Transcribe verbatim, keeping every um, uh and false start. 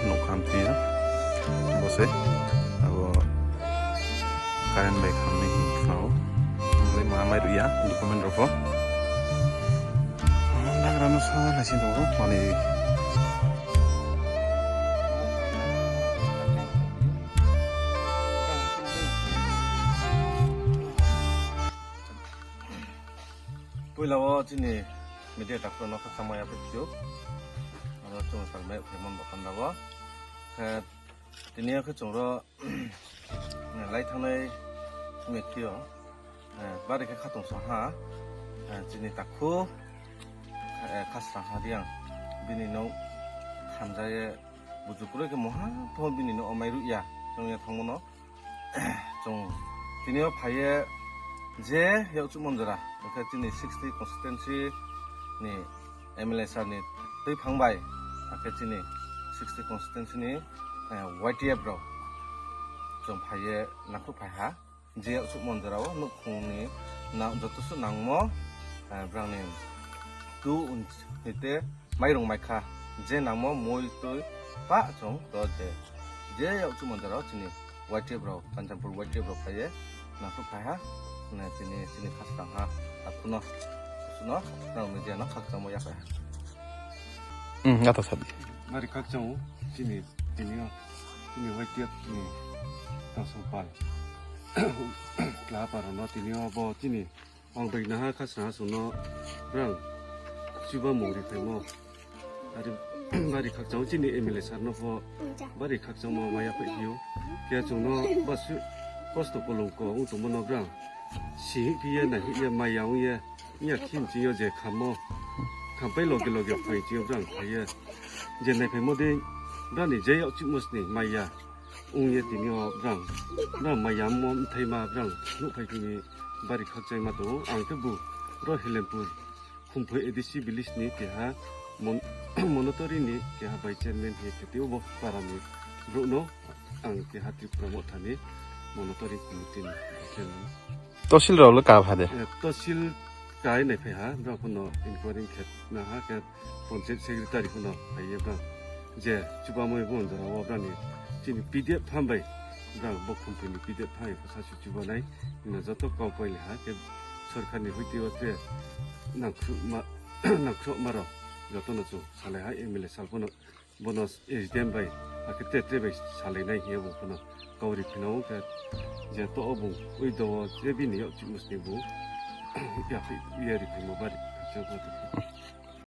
Nokha amtwi ya. Bose abo current bai khamni khwnao. Amle ma mai ruya document rokho. Nagrano sa laisin tongo mani. Puila o chini media takhuk no khakchangma yapri phiyok. Aro chwng salmai phaimon bo panda bo. Khe tini o khe chwng ro lai thangnai mekti o. Bari khe khatung song ha. Chini takhuk khasrang ha riang. Bini no khamjaye bujukroi khe moha pho bini no omai ruya. Chwng ya thangmano. Chwng tini o phaiye je yakchu monjora, hwnkhe chini sixty constituency ni M L A sir ni twi phang bai, hakhe chini sixty constituency ni, eh, Y T F rok chwng phaiye nakhuk phai ha, je yakchu monjora o nukhung ni na-, joto su nangmo, eh, brang ni tu un hite mairung maikha, je nangmo moi twi pa chwng to je, je yakchu monjora o chini Y T F rok, Kanchanpur Y T F rok phaiye, nakhuk phaiha, na chini, chini khasrang ha, akhuno, suno, nang media no khakchangmo yaphai ha. Hmm, gato sabi. Bari khakchangmo, chini, chini o, chini Y T F ni Tangsongpal. Tlaparo no chini o bo chini. Ang bai naha khasrang ha chwngno brang chuba mung ri phaimo. Ari bari khakchang chini M L A sir no pho bari khakchangma maya phai hiyo. Khe chwngno basu kosto kolong ko wng tongmo no brang. Si hi phiye nai hi ye maya wng ye. Iya khin chiyo je khamo. Khampai loge loge phai chiyo brang phaiye. Je nai phaimo de brani je yok chimos ni maya. Wng ye tini o brang, brang maya mo mthai ma brang nuk phai tini bari khakchai ma tongo. Ang khe bo ro Helempur Khumphoi A D C village ni keha mon-, monitoring ni keha vice chairman hiye khe tei bo para ni brouh no ang keha Tripura Motha ni monitoring committee ni chairman. Tosil rok le ka pha de? Eh, tosil kai nai phai ha, brang phano inquiry khe na ha khe Panchayat secretary phano phaiye brang. Je chubamoi bo jora o brani chini P D F phan bai brang bo Khumphoi ni P D F phan bai sa su chubanai. Ina joto kau paili ha khe sorkar ni hoite o te nangkhru ma, nangkhru ma rok joto no chung salai ha M L A sal phano bono S D M bai akhe te te bai salai nai hiya bo phano kau ri phino khe je to o bo ui do o je bini yok chimos ni bo ya phi ya ri phimo bari.